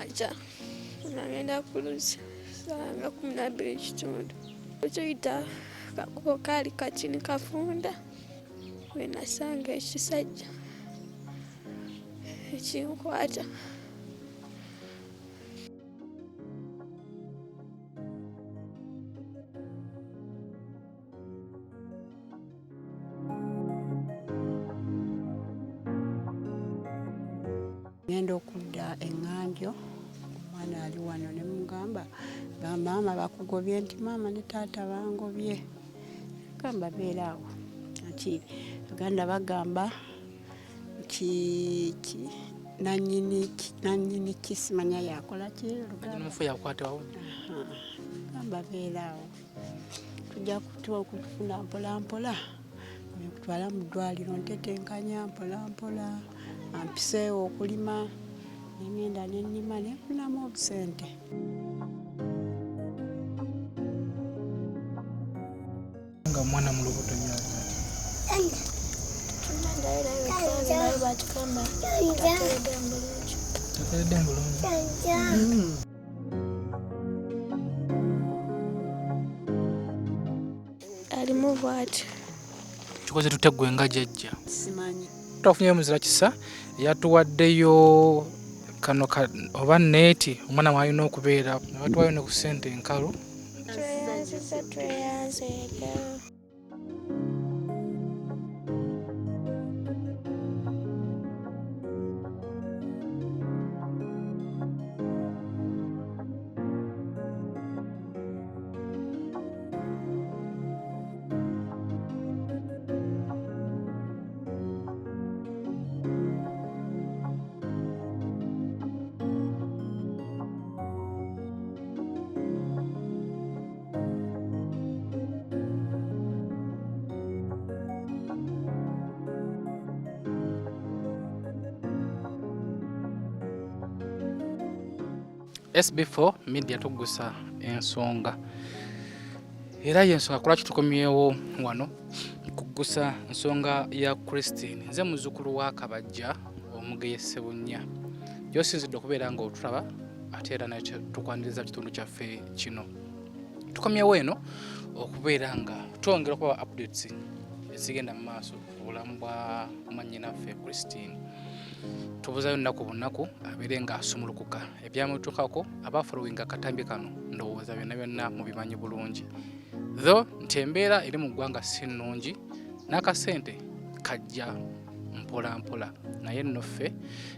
Makya nga ngenda ku luzzi ssaawa nga 12:15. Ekiyita akakubo kaali kakini kafunda we nasanga ekisajja ekinkwata. Ngenda okudda eŋŋanjo omwana ali wano ne mugamba bamaama bakugobye nti maama ne taata bangobye gamba beera awo nti baganda bagamba nti nanyini nanyini kisimanya yakola ki mufu yakwatawo gamba beera awo tujja kufuna mpola mpola nekutwala mu ddwaliro ntetenkanya mpola mpola ampiseewo okulima nengenda nenima nenfunamu obusente. Nga omwana mu lubuto nyo tateredde bulungi. Alimu bwati. Kikoze tutya gwe nga jjajja? Simanyi. Twafunyeyo muzira kisa yatuwaddeyo kano oba neeti omwana mwalina okubeera ne batuwayo ne ku ssente enkalu. Tweyanziza tweyanzeege. SB4 Media tugusa ensonga era y'ensonga kulwaki tukomyewo wano kugusa nsonga ya Christine. Nze muzzukulu wa Kabajja omugeye Ssebunya, gy'osinzidde okubeera ng'otulaba ate era naye tukwaniriza kitundu kyaffe kino. Tukomyewo eno okubeera nga twongera okubawa updates ezigenda mu maaso ku bulamu bwa mwannyinaffe Christine. Tubuzayo nnaku bunaku abeere ng'asumulukuka ebyamutuukako. Abafollowinga akatambi kano ndowooza byonna byonna mubimanyi bulungi, tho nti embeera eri mu ggwanga si nnungi n'akasente kajja mpola mpola, naye nno ffe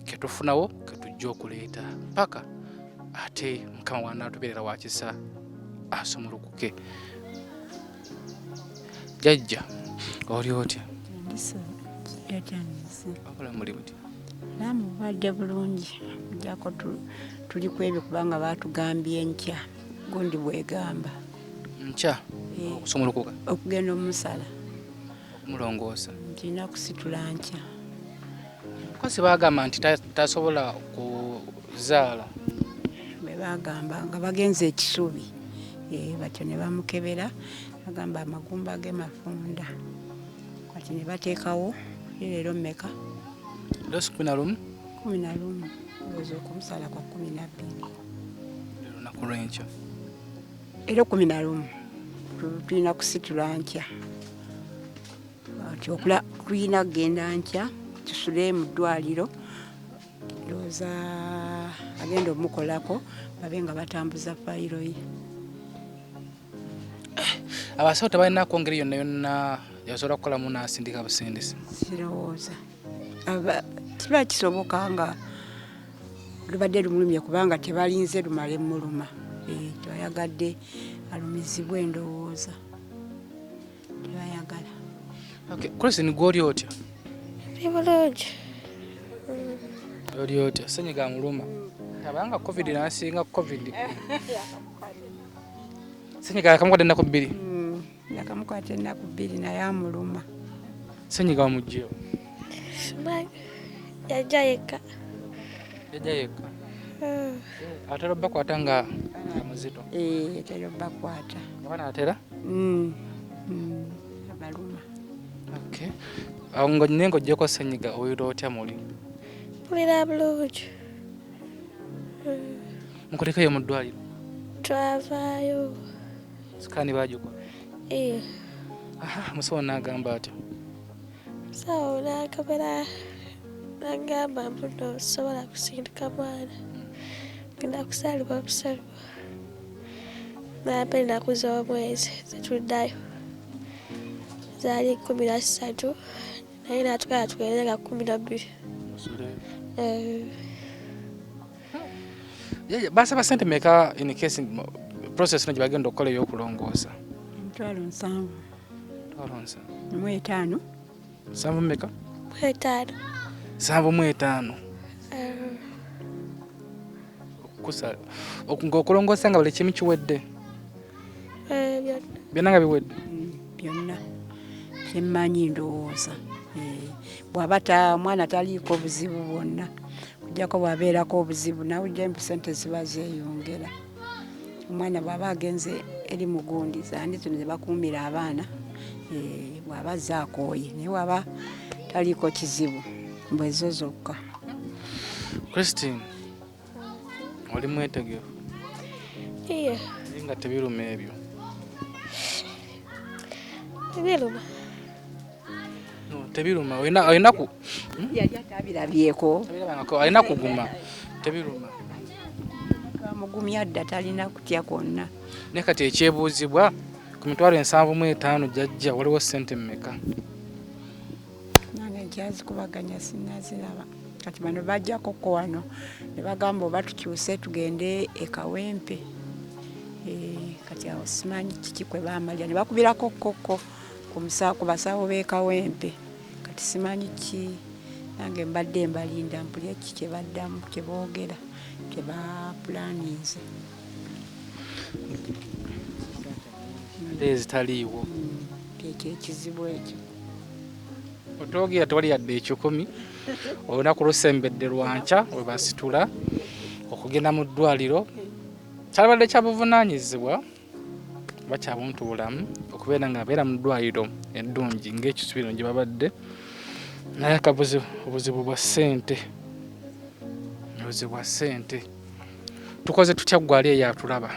ketufunawo ketujja okuleeta paka ate Mukama wanaatubeerera wa kisa asumulukuke. Jajja oli otya? Wabula muli butya? Bulamu bubadde bulungi, ojjako tuli ku ebyo kubanga baatugambye enkya gundi bwegamba nkya okusumulukuka okugenda omusala okumulongoosa ntina kusitula nkya. Kosi baagamba nti tasobola kuzaala. Bwe baagamba nga bagenze ekisubi batyo ne bamukebera bagamba amagumba ge mafunda, kati ne bateekawo leero mmeka? Leero si 11? 11, ndowooza okumusala kwa 12. Lunaku lw'enkya. Era 11 tulina kusitula nkya. Ati okula tulina kugenda nkya tusule mu ddwaliro, ndowooza agenda omukolako babe nga batambuza fayiro ye. Abasawo tebalinako ngeri yonna yonna yasobola kukolamu n'asindika busindisi? Sirowooza kiba kisoboka nga lubadde lumulumye kubanga tebalinze lumale muluma, tebayagadde alumizibwe, ndowooza tebayagala. Okay, Christine gwe oli otya? Ndi bulungi. Oli otya? Ssenyiga amuluma. Abanga COVID n'asinga COVID. Ssenyiga yakamukwata ennaku 2. Yakamukwata ennaku 2 naye amuluma. Ssenyiga wamuggyewo? Simanyi, yajja yekka. Yajja yekka? Atera obbakwata nga muzito? Atera obbakwata. Abaana atera? Abaluma. Okay. Awo naye ng'oggyeko ssenyiga owulira otya muli? Mpulira bulungi. Mukulekayo mu ddwaliro? Twavaayo. Sikaani bagikola? Ee. Aha, musawo n'agamba atya? Musawo n'akebera n'agamba mbu nno sobola kusindika mwana, ngenda kusalibwa busalibwa. N'ampa ennaku z'omwezi zetuddayo, zaali 13, naye n'atugamba tugende nga 12. Basaba sente meka in case process no gye bagenda okukola ey'okulongoosa? 700,000. 700,000. Mu etaano. 70 meka? Mu etaano. 75. Ng'okulongoosa nga buli kimu kiwedde? Byonna. Byonna nga biwedde? Byonna. Kyemmanyi ndowooza. Bw'aba omwana taliiko buzibu bwonna, kujjako bw'abeerako obuzibu nawe ujja sente ziba zeeyongera. Omwana bw'aba agenze eri mugundi zandi zino ze bakuumira abaana, bw'aba azze akooye, naye bw'aba taliiko kizibu mbu ezo zokka. Christine, oli mwetegefu? Iya. Naye nga tebiruma ebyo? Tebiruma. No, tebiruma. Olina ku Yali atabirabyeko. Tabirabangako, alina kuguma. Tebiruma. Twamugumya dda, talina kutya kwonna. Naye kati ekyebuuzibwa ku 75,000 jjajja waliwo ssente mmeka? Nange nkyazikubaganya sinnaziraba. Kati bano bajjako ko wano ne bagamba oba tukyuse tugende e Kawempe. Kati awo simanyi kiki kwe baamalira ne bakubirako kkokko ku basawo b'e Kawempe. Kati simanyi ki, nange mbadde mbalinda mpulire ki kye baddamu, kye boogera, kye bapulaninze. Ate ezitaliiwo. Ekyo ekizibu ekyo. Otwogera tewali yadde 100. Olunaku lusembedde lwankya we basitula okugenda mu ddwaliro. Kyalibadde kya buvunaanyizibwa oba kya buntu bulamu okubeera nga abeera mu ddwaliro eddungi ng'ekisubiro gye babadde, naye akabuzibu obuzibu bwa ssente. Obuzibu bwa ssente. Tukoze tutya ggwe ali eyo atulaba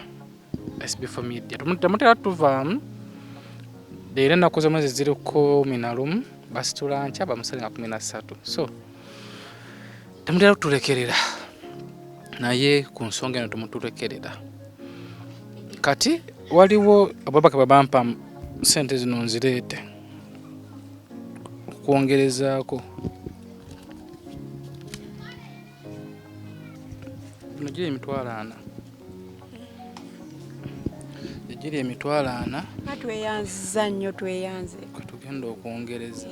SB4 Media? Temutera tuvaamu. Leero ennaku z'omwezi ziri 11, basitula nkya bamusale nga 13. So temutera kutulekerera, naye ku nsonga eno temutulekerera. Kati waliwo ababaka bwe bampa ssente zino nzireete okwongerezaako. Gino giri 40,000. Giri 40,000. Nga tweyanziza nnyo, tweyanze. Kwe tugenda okwongereza.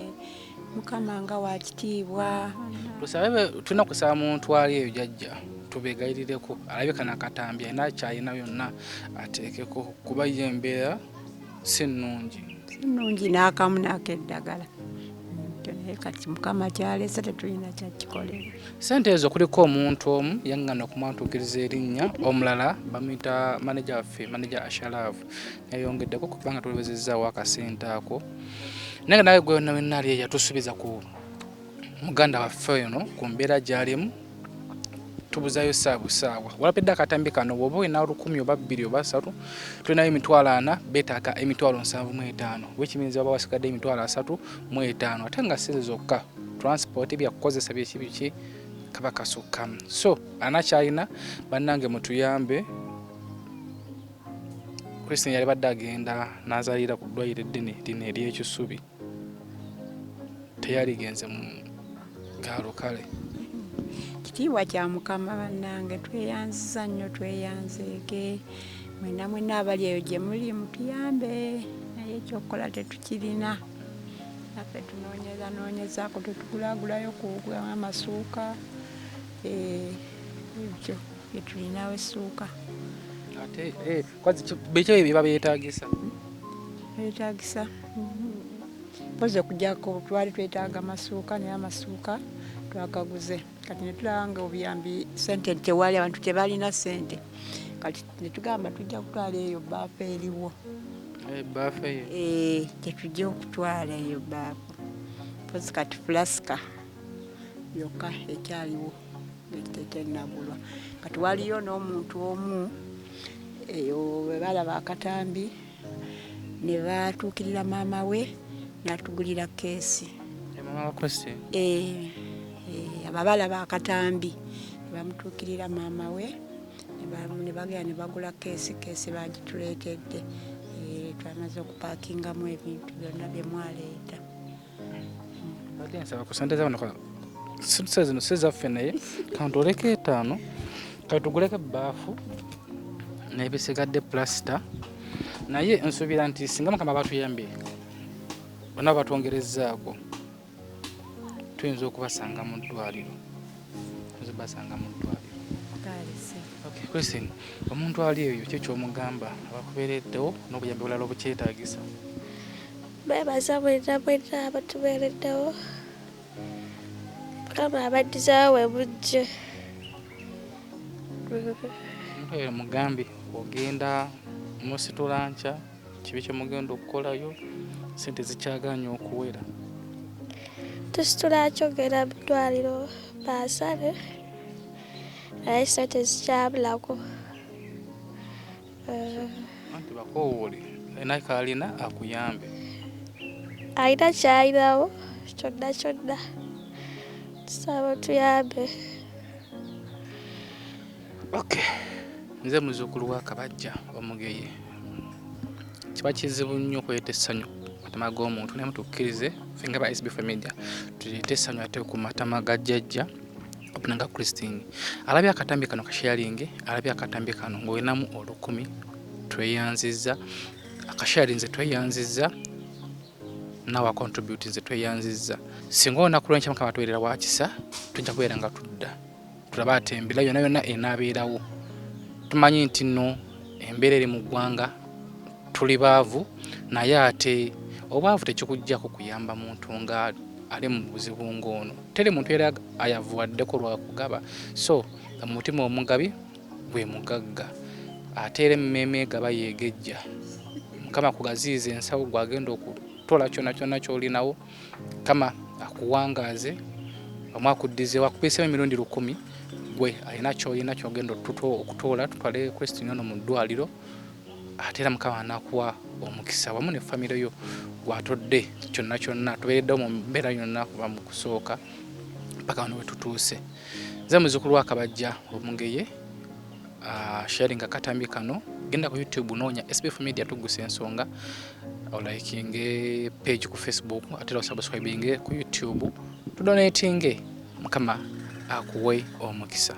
Mukama nga wa kitiibwa. Tusabe, tulina kusaba muntu ali eyo jjajja tubeegayirireko, alabe kano akatambi alina ky'alina yonna ateekeko, kuba ye embeera si nnungi. Si nnungi n'akamu n'akeddagala. Naye kati Mukama ky'aleese tetulina kyakikolera. Ssente ezo kuliko omuntu omu yaŋŋaana okumwatuukiriza erinnya, omulala bamuyita maneja waffe, maneja Ashalaavu, yayongeddeko kubanga tulebezezzaawo akasente ako. Naye nga nawe gwe wenna wenna ali eyo yatusuubiza ku muganda waffe ono ku mbeera gy'alimu, tubuzaayo ssaawa busaawa. Walabidde akatambi kano, bw'oba olina 1,000 oba 2 oba 3, tulinayo 40,000, beetaaga 75,000, which means baba basigadde 35,000, ate nga si zokka, transport byakukozesa biki biki kaba kasukkamu. So ana ky'alina, bannange mutuyambe. Christine yali badde agenda n'azaalira ku ddwaliro eddene lino ery'Ekisubi, teyaligenze mu gaalo. Kale kitiibwa kya Mukama bannange, tweyanziza nnyo, tweyanzeege mwenna mwenna abali eyo gye muli mutuyambe, naye ekyokukola tetukirina. Naffe tunoonyeza noonyezaako, tetugulaagulayo ku amasuuka, ebyo bye tulinawo essuuka. Ate kwazi biki ebyo biba byetaagisa? Byetaagisa mpozi okujjako twali twetaaga amasuuka, naye amasuuka twagaguze. Kati ne tulaba nga obuyambi ssente tewali, abantu tebalina ssente. Kati ne tugamba tujja kutwala eyo bbaafu eriwo. Ebbaafu eyo? Tetujja okutwala eyo bbaafu. Mpozi kati fulasika yokka ekyaliwo. Tetennagulwa. Kati waliyo n'omuntu omu eyo bwe balaba akatambi ne batuukirira maama we n'atugulira keesi. Mama wa Christine? Eh, ababalaba akatambi ne bamutuukirira maama we ne bagenda ne bagula keesi. Keesi bagituleetedde. Twamaze okupaakingamu ebintu byonna bye mwaleeta. Badde nsaba ku sente z'abano, sente zino si zaffe, naye kantoleko 5, katuguleko ebbaafu n'ebisigadde pulasita. Naye nsuubira nti singa Mukama batuyambye, bonna batwongerezzaako, tuyinza okubasanga mu ddwaliro, tuyinza okubasanga mu ddwaliro. Okay, Christine, omuntu ali eyo ki ky'omugamba abakubeereddewo n'obuyambi bulala obukyetaagisa? Beebaza bwenna bwenna abatubeereddewo. Mukama abaddizawo we bujje. Omuntu oyo mugambe ogenda musitula nkya, kibi kyemugenda okukolayo, sente zikyaganye okuwera. Tusitula kyogera mu ddwaliro baasale, naye sente zikyabulako. Anti bakoowoole alina kaalina akuyambe. Alina kyalinawo kyonna kyonna, tusaba tuyambe. Okay, nze muzuukulu wa Kabajja Omugeye. Kiba kizibu nnyo okuleeta essanyu ku matama g'omuntu, naye mutukkirize ffe nga ba SB Media tuleete essanyu ate ku matama ga jjajja nga Christine. Alabye akatambi kano, kasharinge. Alabye akatambi kano ng'olinamu 1000, tweyanzizza. Akasharinze, tweyanzizza. Nawe acontribute nze tweyanzizza. Singa olunaku lwenkya Mukama atuweerera wakisa, tujja kubeera nga tudda tulaba ate embeera yonna yonna enaabeerawo. Tumanyi nti nno embeera eri mu ggwanga, tuli baavu, naye ate obwavu tekikuggyako kuyamba muntu nga ali mu buzibu ng'ono. Teri muntu era ayavuwaddeko lwakugaba, so omutima omugabi gwe mugagga, ate era emmeeme egaba yeegejja. Mukama kugaziiza ensawo gwagenda okutola kyonna kyonna ky'olinawo. Mukama akuwangaaze omu akuddizeewo, akubiiseemu emirundi 1000. Gwe alina ky'olina ky'ogenda okutoola tutwale Christine ono mu ddwaliro, ate era Mukama anaakuwa omukisa wamu ne famire yo gwatodde kyonna kyonna. Tubeereddewo mu mbeera yonna kuva mu kusooka paka wano we tutuuse. Nze muzzukulu wa Kabajja Omugeye. Sharing akatambi kano, genda ku YouTube, noonya SBF Media tugusa ensonga, olikinge page ku Facebook, ate era osubscribinge ku YouTube, tudonatinge. Mukama akuwe omukisa.